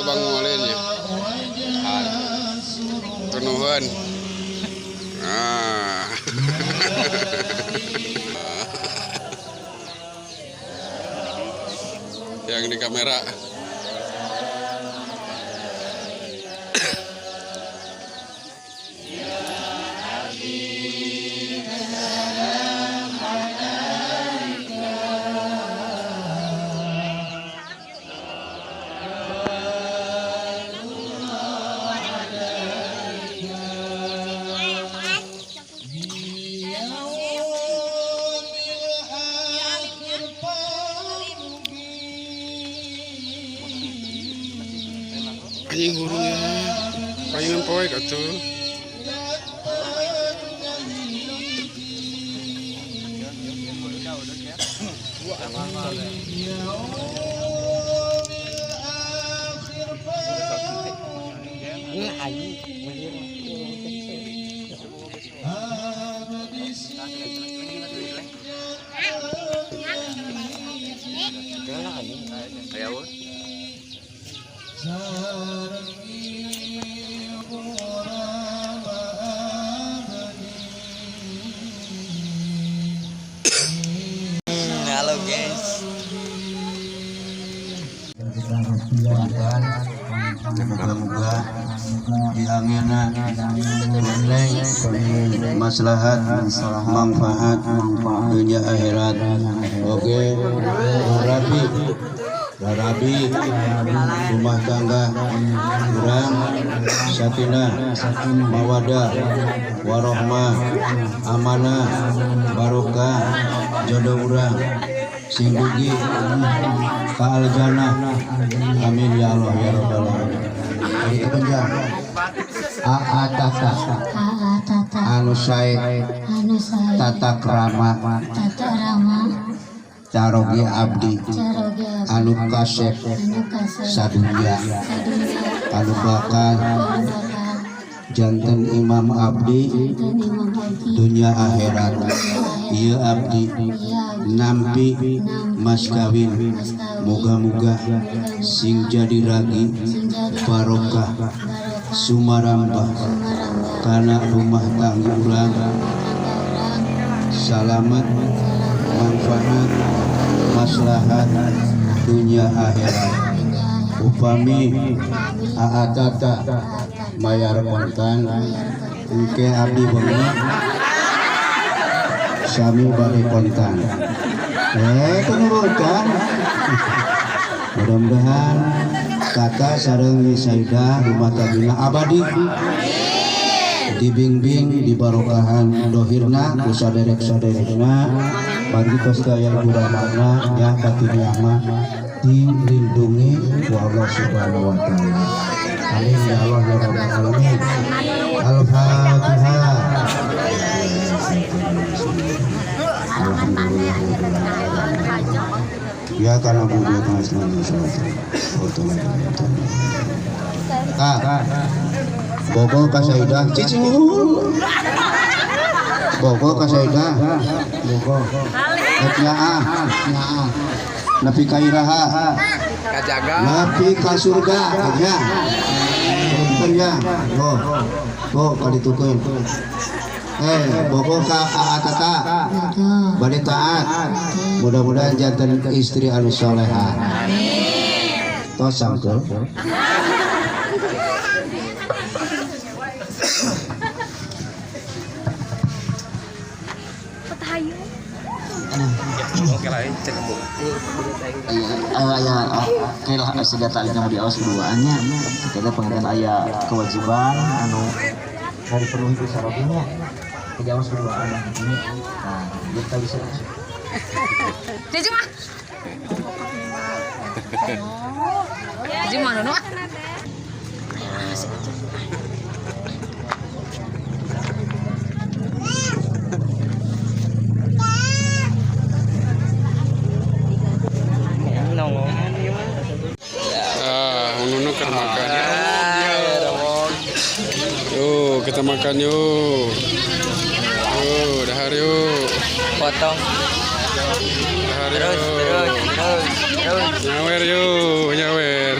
Bang Mualin ya. Penuhan. Ah. Yang di kamera. Anjing hurung ya. Payungan poek atuh. Halo guys. Moga-moga diangena nilai maslahat manfaat dunia akhirat. Oke, rabi rabi rumah tangga kurang sakinah mawadah warohmah amanah barokah jodoh urang sing dugi ka aljanah. Amin ya Allah ya rabbal alamin. Jadi kepenjang Aa Tata anu sae tata krama caroge abdi anu kasep sadunya anu bakal janten imam abdi dunia akhirat. Ieu abdi nampi mas kawin moga-moga sing jadi ragi barokah sumarambah kana rumah tangga urang salamat manfaat maslahat dunia akhirat. Upami Aa Tata mayar kontan engke abdi bengi sami bade kontan. Penurutan. Mudah-mudahan Tata sareng Saidah rumah tanggana abadi dibimbing dibarokahan dohirna ku saderek-saderekna bagi tos kaya ibu ramana ya batinnya mah dilindungi ku Allah Subhanahu wa taala. Amin ya Allah ya rabbal alamin. Al-Fatihah. Alhamdulillah. Ya karena budi Bogo ka Saidah cicing Bogo ka Saidah Bogo rek nyaah nyaah nepi ka iraha Kajaga nepi ka surga nya punten nya oh oh kaditukeun Bogo ka Aa Tata bade taat mudah-mudahan janten istri anu soleha. Amin. Tos sangkeul. Oke lah, cek bu. Aya oke lah senjata yang diawas keduanya. Kita pengertian aya kewajiban anu dari perlu itu sarobinya. Diawas berduaan ini. Nah, kita bisa. Jadi mah. Jadi mah nono. Nunu keur makan. Yuk, kita makan yuk. Yuk, dahar yuk. Potong. Dahar Terus, yuk. terus, terus, terus. Nyawer yuk, nyawer.